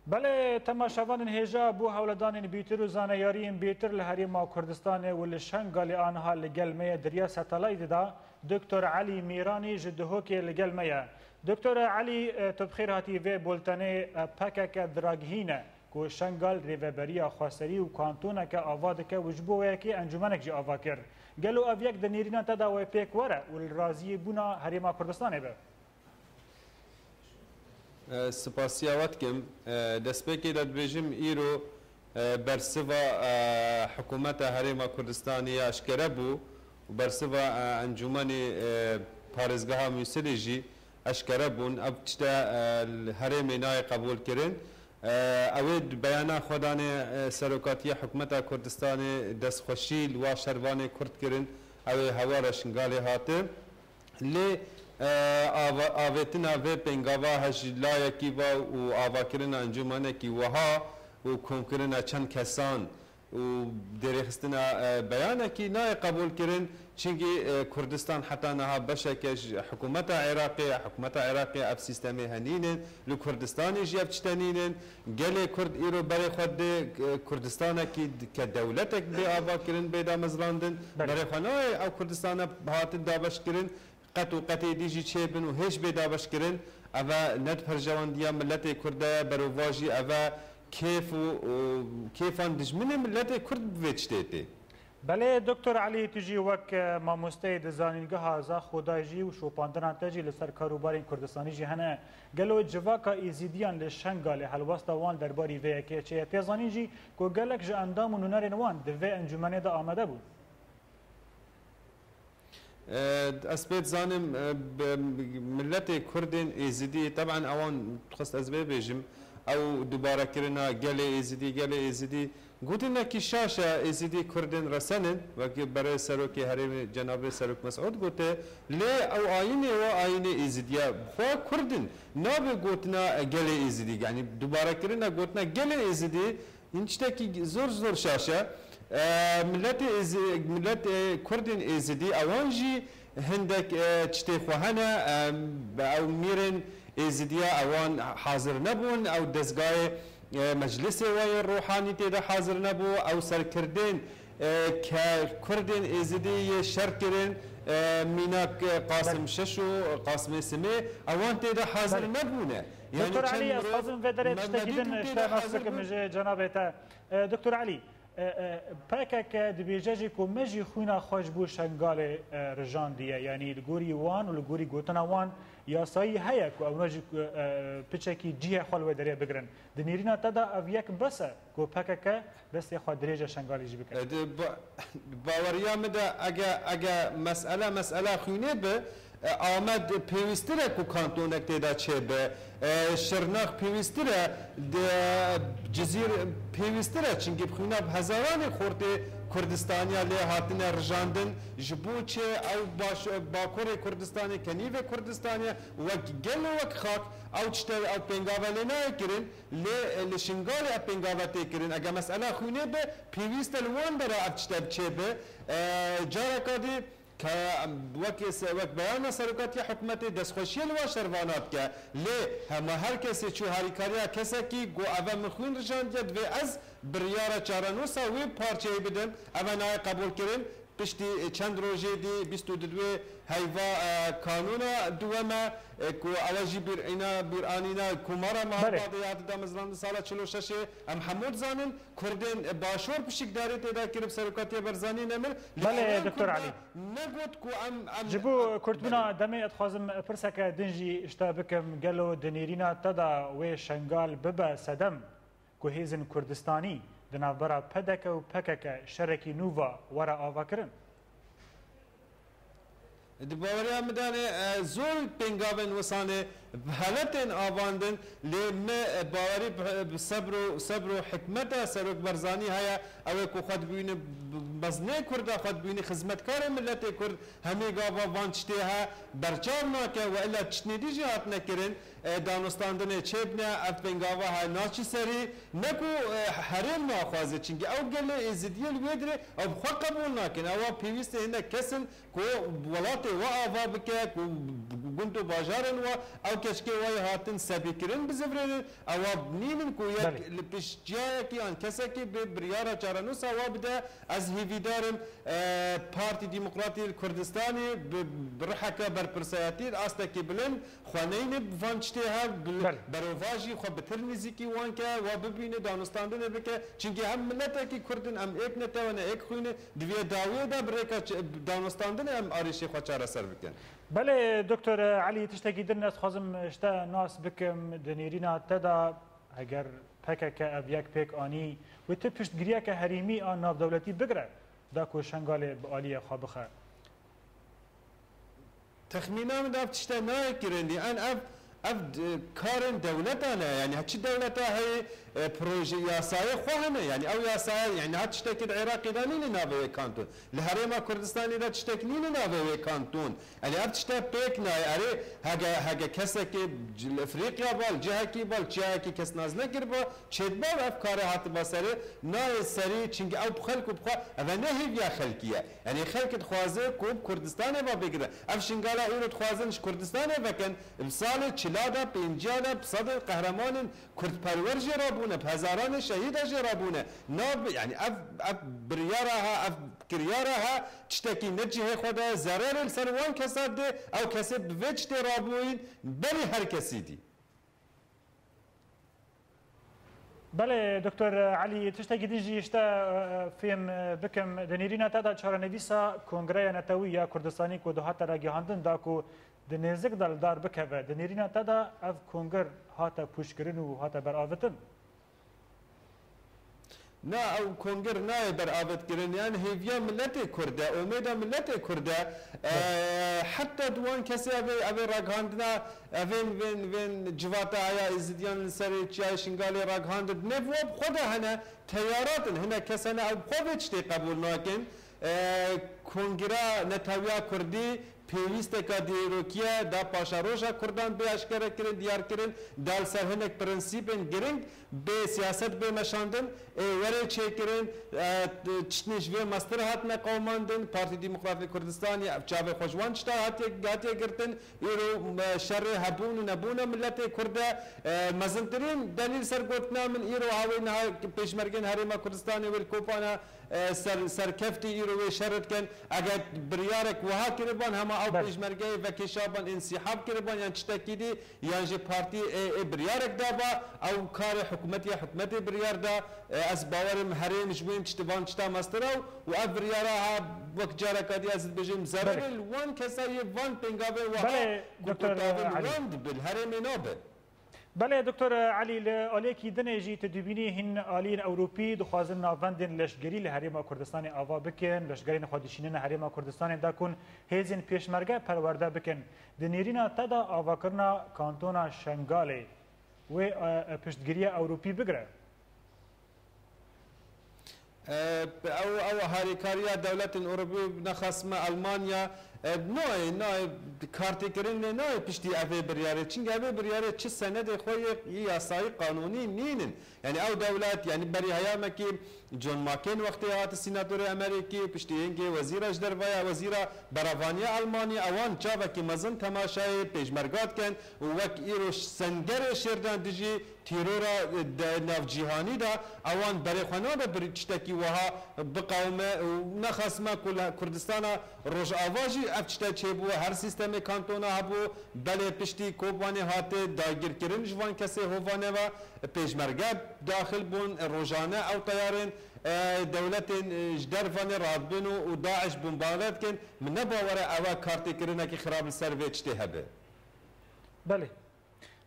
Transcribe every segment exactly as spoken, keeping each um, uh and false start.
Belê, temaşevanên hêja, bo hewledanên bîtir û zaneyariyên bîtir li Herêma Kurdistanê û li Şengalê aniha li gel me ye di riya satelaytê de Doktor Elî Mîranî ji Duhokê li gel me ye. Doktor Elî, e, tu bi xêr hatî vê bultenê. E, P K K diragihîne ku Şengal rêveberiya xweserî û kantoneke ava dike û ji bo wê yekê encûmenek jî ava kir. Gelo ev yek di nêrîna te de wê pêk were û li raziyê bûna Herêma Kurdistanê be? E, spasiya we dikim. E, destpêkê de dibêjim, îro, e, bersiva, e, hikûmeta Herêma Kurdistanê ya eşkere bû û bersiva, e, Encûmenê, e, Parêzgeha Mûsilê jî eşkere bûn. Ev tişte, e, li herêmê nayê qebûlkirin. E, ew ê di beyana xwe danê, e, serokatiya hikûmeta Kurdistanê destxweşî li wa şervanê Kurd kirin. Ew ê hewara Şingalê hate. Lê, e, ava-, avêtina vê pêngava he ji layekî ve û avakirina encûmenekî wiha û komkirina çend kesan û derêxistina, e, beyanekî nayê qebûlkirin, çimkî, e, Kurdistan heta niha beşeke ji hikûmeta Iraqê ye, hikûmeta Iraqê ev sîstemê he nînin, li Kurdistanê jî ev tişte nînin. Gelê Kurd îro berê xwe dê, e, Kurdistanekî ke dewletek bê avakirin, bê damezrandin, Belê. berê xwe nayê ew Kurdistana hatin dabeşkirin, qet û qetê dî jî çêbin û hêj bê dabeşkirin. Ev e ne di perjewendiya miletê Kurd de ye, berovajî ev e kêf û, û kêfan dijminê miletê Kurd bi vê tiştê tê. Belê, Doktor Elî, tu jî wek, e, mamosteyê di Zanîngeha Zaxo de jî û şopandina te jî li ser karûbarên Kurdistanî jî hene. Gelo civaka Êzîdiyan li Şengalê helwesta wan derbarî vê yekê çi ye? Tê zanîn jî ku gelek ji endam û nûnerên wan di vê encûmenê de amade bûn. E, ez pê dizanim, e, bi, miletê Kurdên Êzidî, teban ewan dixwest ez vê bêjim, ew dubarekirina gelê Êzidî, gelê Êzidî, gotinekî şaş e, Êzidî Kurdên resen in, wekî berê serokê herêmê cenabê Serok Mesûd gote, lê ew ayînê we ayînê Êzidî ye, bi xwe Kurd in, nabe gotina gelê Êzidî, yanî dubarekirina gotina gelê Êzidî, Hîn tiştekî zor zor şaş e. E, miletê Êzi-, milet, e, Kurdên Êzidî, ewan jî hindek, e, tiştê xwe hene. E, ew mîrên Êzidiya ewan hazir nebûn. Ew dezgahê, e, meclisê we yên ruhanî tê de hazir nebû. Ew serkirdên, e, ke Kurdên Êzidî yê şer kirin, e, mînak, e, Qasim Belê. Şeş û Qasimê Simê, ewan tê de hazir Belê. nebûne. Yanî Doktor çend Elî, ez mirov xwazim vê derê me-, tiştekî medî din tê de ştema hazir bikim bûn. ji cenabê te. E, Doktor Elî, e, e, P K K dibêje jî ku me jî xwîna xwe ji bo Şengalê, e, rijandiye. Yanî li gorî wan û li gorî gotina wan yasayî heye ku ew me jî, e, piçekî cihê xwe li wê derê bigirin. Di nêrîna te de ev yek bes e ku P K K destê xwe dirêje Şengalê jî bike? E, di ba-, baweriya min de ege, ege mesele, mesele xwînê be, E, Amed pêwîstir e ku kantonek tê de çêbe. E, Şirnex pêwîstir e, di, Cizîr pêwîstir e, çimkî bi xwîna bi hezaranê xortê Kurdistaniya lê hatine rijandin. Ji bo çi ew baş-, Bakurê Kurdistanê, kenîvê Kurdistanê wek gel û wek xak ew tişte, ew pêngave lê nayê kirin. Lê, e, li Şingalê ev pêngave tê kirin. Ege mesele xwînê be, pêwîst e li wan dera ev tişte çêbe. E, careka dî Ke, em, wek se-, wek beyana serokatiya hikûmetê destxweşiyê li wa şervana dike, lê hema her kesê çû harîkariya kesekî got, "Ev e min xwîn rijandiye, divê ez biryara çarenûsa wê parçeyê bidim." Ev e nayê qebûlkirin. Piştî, e, çend rojê dî, bîst û du heyva, e, kanûna duwem e, e, ku ew e jî bîrîna, bîranîna Komara Belê. Mehabadê ya di damezrandin sala çil û şeşê. Em hemû dizanin, Kurdên Başûr pişikdarî tê de kirib, serokatiya Barzanî nemir. Lê Belê, ewan Doktor Kurda Elî. Negot ku em, em, Ji bo em, kurtbûna belê. demê, ez dixwazim pirseke din jî ji te bikim, gelo di nêrîna te de wê Şengal bibe sedem ku hêzên Kurdistanî di navbera P D K û P K K şerekî nû ve were avakirin? Di baweriya min de ne, e, zor pêngavên wisanê bi heletên avandin, lê me, e, bawerî bi, bi sebr û, sebr û hikmeta Serok Barzanî heye. Ew ê ku xwe dibîne bi mezinê Kurda, xwe dibîne xizmetkarê miletê Kurd, hemî gava van tiştê he berçav nake we illa tiştnê dî jî hatine kirin, e, danûstandinê çêbine, ev pêngava he naçî serî, ne ku, e, herêm naxwaze, çimkî ew gelê Êzidiyê li wê dirê ew bi xwe qebûl nakin. Ewa pêwîstê hinek kes in ku welatê we ava bike, ku gund û bajarên we, ew keçikê we yê hatin sebîkirin bizivirênin, ewa nînin ku yek Belê. li pişt ciyayekî an kesekî bi biryara çarenûsa we bide. Ez hêvîdar im, e, Partî Demokratî li Kurdistanê bi, bi riheke berpirsayetî, astekî bilind, xwe neyne bi van tiştê hev, bi Belê. berovajî xwe bi tir nîzîkî wan ke, we bibîne, danûstandinê bike. Çimkî em miletekî Kurd in, em êk netewe ne, êk xwîn in, divê dawiyê de bi rêka ç-, danûstandinê em arîşê xwe çareser bikin. Belê, Doktor Elî, tiştekî din ez dixwazim ji te nas bikim, di nêrîna te de, heger P K K ev yek pêk anî, wê tu piştgiriyeke herêmî an navdewletî bigire, da ku Şengalê bi aliyê xwe bixe? Texmîna min de ev tişte nayê kirin dî. En ev, ev, e, karên dewletan e. Yanî, ha çi dewleta heye, e, proje, yasayê xwe hene. Yanî, ew yasaya, yanî, ha tiştekî di Iraqê de nîne navê wê kantûn. Li Herêma Kurdistanê de tiştek nîne navê wê kantûn. Yanî, ev tişte pêk nayê. Erê, hege, hege kesekê c-, li Efrîqya ba, li cihekî ba, li çiyayekî kes nas nekiriba, çêdiba û ev karê hatiba serê, nayê serî, çimkî ew bi xelk û bi xwe, ev e ne hêviya xelkî ye. Yanî xelk dixwaze ku bi Kurdistanê ve bigire. Ev Şingala îro dixwazin ji Kurdistanê vekin, bi salê çila de, pênciya de, bi sedên qehremanên kurdperwer jê rabûne, bi hezaranê şehîda jê rabûne. Nabe, yanî ev, ev biryara ha, ev kiryara ha, tiştekî ne cihê xwe de, zererê li ser wan kesa dê, ew kesê bi vê tiştê rabûyîn, berî her kesî dî. Belê, Doktor Elî, tiştekî din jî ji te, e, fêm, e, bikim. Di nêrîna te de çarenivîsa Kongreya Netewî ya Kurdistanî ku dihate ragihandin da ku di nêzik de li dar bikeve. Di nêrîna te de ev kongir hate pûçkirin û hate beravitin? Na, ew kongir nayê beravetkirin. Yan hêviya miletê Kurd e, umêda miletê Kurd e. E, heta di wan kesê ev ê, ev ê ragihandina, evên, vên, vên civata heya Êzidiyan li serê Çiyayê Şingalê ragihandin. Di nêv we bi xwe de hene teyarat in. Hinek kes hene ew bi xwe vê tiştê qebûl nakin. E, Kongira Netewiya Kurdî pêwîsteka dîrokî ye, da paşeroja Kurdan bê eşkere kirin, diyar kirin, da li ser hinek prensîpên giring bê siyaset bê meşandin, ê werê çêkirin, e, tiştên ji vê mestir hatine qewimandin, Partî Demokratîk Kurdistanê ev çavê xwe ji wan tişta hatiye, hatiye girtin, îro, e, şerê hebûn û nebûna miletê Kurd e, e, mezintirîn delîl ser gotina min îro hawê niha pêşmergên Herêma Kurdistanê wê li Kopana e, ser, serkeftî îro wê şer dikin. Eger biryarek wiha kiriban, hema ew Belê. pêşmergeyê vekêşaban însîhab kiriban yan tiştekî dî, yan jî partî ê, ê biryarek daba, ew karê hikûmetê ye, hikûmetê biryar da. E, ez bawerim herêm ji wên tiştivan tişta mestir e û ev biryara ha wek careka dî ez dibêjim zererê Belê. li wan kesa yê van pêngavê wiha Belê, ku Doktor guhtavên Elî. wan dibi, li herêmê nabe. Belê, Doktor Elî, li aliyekî dinê jî tu dibînî hîn aliyên Ewropî dixwazin navendên leşgerî li Herêma Kurdistanê ava bikin, leşgerên xwe dişînine Herêma Kurdistanê da ku hêzên pêşmerge perwerde bikin. Di nêrîna te de avakirina kantona Şengalê wê, e, e, piştgiriya Ewropî bigire? E, ew, ew harîkariya dewletên Ewropî, nexasme Elmanya, e, nayê, nayê, kartêkirinê nayê piştî evê biryarê. Çimkî evê biryarê çi senedê xwe yê, yê yasayî qanûnî nînin. Yanî ew dewlet, yanî berî heyamekî John McCain wextê hate sînatorê Amerîkî, piştî hingê wezîra ji derve ya, wezîra berevaniya Elmanya, ewan çavekî mezin temaşayê pêşmerga dikin û wek îro sengerê şêrdan dijî tîrora, e, de navcîhanî de ewan berê xwe nade bir tiştekî wiha biqewime û nexasime ku li Kurdistana Rojava jî ev tişte çêbû, her sîstemê kantona hebû, belê piştî Kobanê hate dagirkirin ji van kesê hovane ve pêşmerge daxil bûn, rojane ew teyarên, e, dewletên, e, ji dervanê radibin û, û DAIŞ bombardê dikin. Min ne bawer e ew kartêkirinekî xirab li ser vê tiştê hebe. Belê.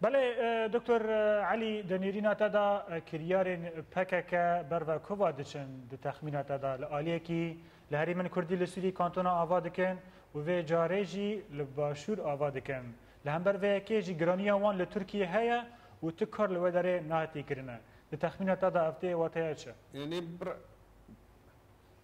Belê, e, Doktor, e, Elî, di nêrîna te de, e, kiryarên P K K ber ve ku va diçin di texmîna te de? Li aliyekî li herêmên Kurdî li Sûrî kantona ava dikin û vê carê jî li Başûr ava dikin. Li hember vê yekê jî giraniya wan li Tirkiyê heye û tu kar li wê derê nahatiye kirine. Di texmîna te de ev tê wateya çi? Yanî bir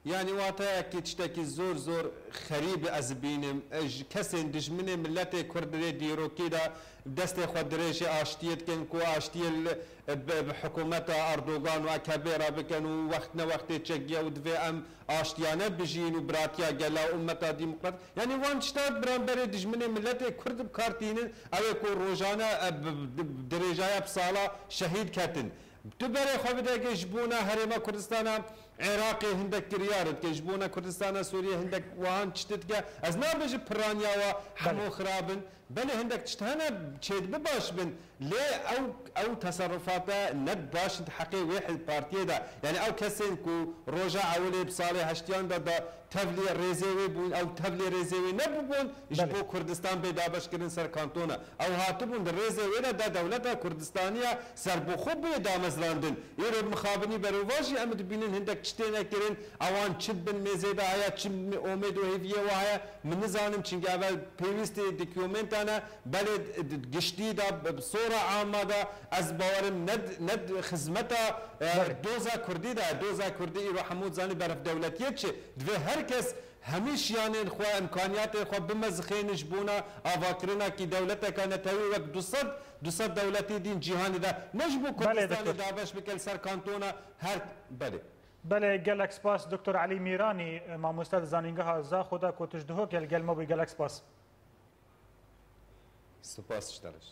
Yanî wateyekî tiştekî zor zor xerîb ez bînim. Ji kesên dijminê miletê Kurd lê dîrokî de destê xwe dirêjê aştiyê dikin ku aştiyê li, bi, bi hikûmeta Erdogan û A K P re bikin û wext ne wextê çekiye û divê em aştiyane bijîn û biratiya gela û ummeta demokrat. Yanî wan tişta beramberê dijminê miletê Kurd bi kar tînin, ew ê ku rojane, e, bi, bi, dirêjaya bi sala şehîd ketin. Tu berê xwe bidegê ji bona Herêma Kurdistana Iraqê hindek kiryar dike, ji bona Kurdistana Sûriyê hindek wihan tişt dike. Ez nabêjim piraniya we hemû xirab in. Belê hindek tişt hene çêdibe baş bin. Lê ew, ew teserrufate ne baş in di heqê wê hi-, partiyê de. Yani ew kesên ku roja ewilê bi salê heştiyan de, de tevlî rêzê wê bûn, ew tevlî rêzê wê nebûbûn, ji Belê. bo Kurdistan bê dabeşkirin ser kantona. Ew hatibûn di rêzê wê de, de dewleta Kurdistaniya serbixwe bê damezrandin. Îro bi mixabinî berovajî em dibînin hindek tiştê nekirin, ewan çi bin mêzê de heye, çi omêd û hêviyê we heye, min nizanim, çimkî ev pêwîstî dokumentan e, belê d-, d-, giştî de, b-, bi sora ama de, ez bawerim ne d-, ne d-, xizmeta, e, Belê. doza Kurdî de, doza Kurdî îro hemû zanî berf dewletiyê çi, divê her kes hemî şiyanên xwe, imkaniyatên xwe bimezixênin ji bona avakirinakî dewleteka netewî wek du sed, du sed dewletê dîn cîhanê de. Ne ji bo Belê, Kurdistanê doktor. dabeş bike li ser kantona her, belê. Belê, gelek spas Doktor Elî Mîranî, mamoste di Zanîngeha Zaxo de ku tu ji Duhokê li gel me bûyî, gelek spas. Spas ji te re jî.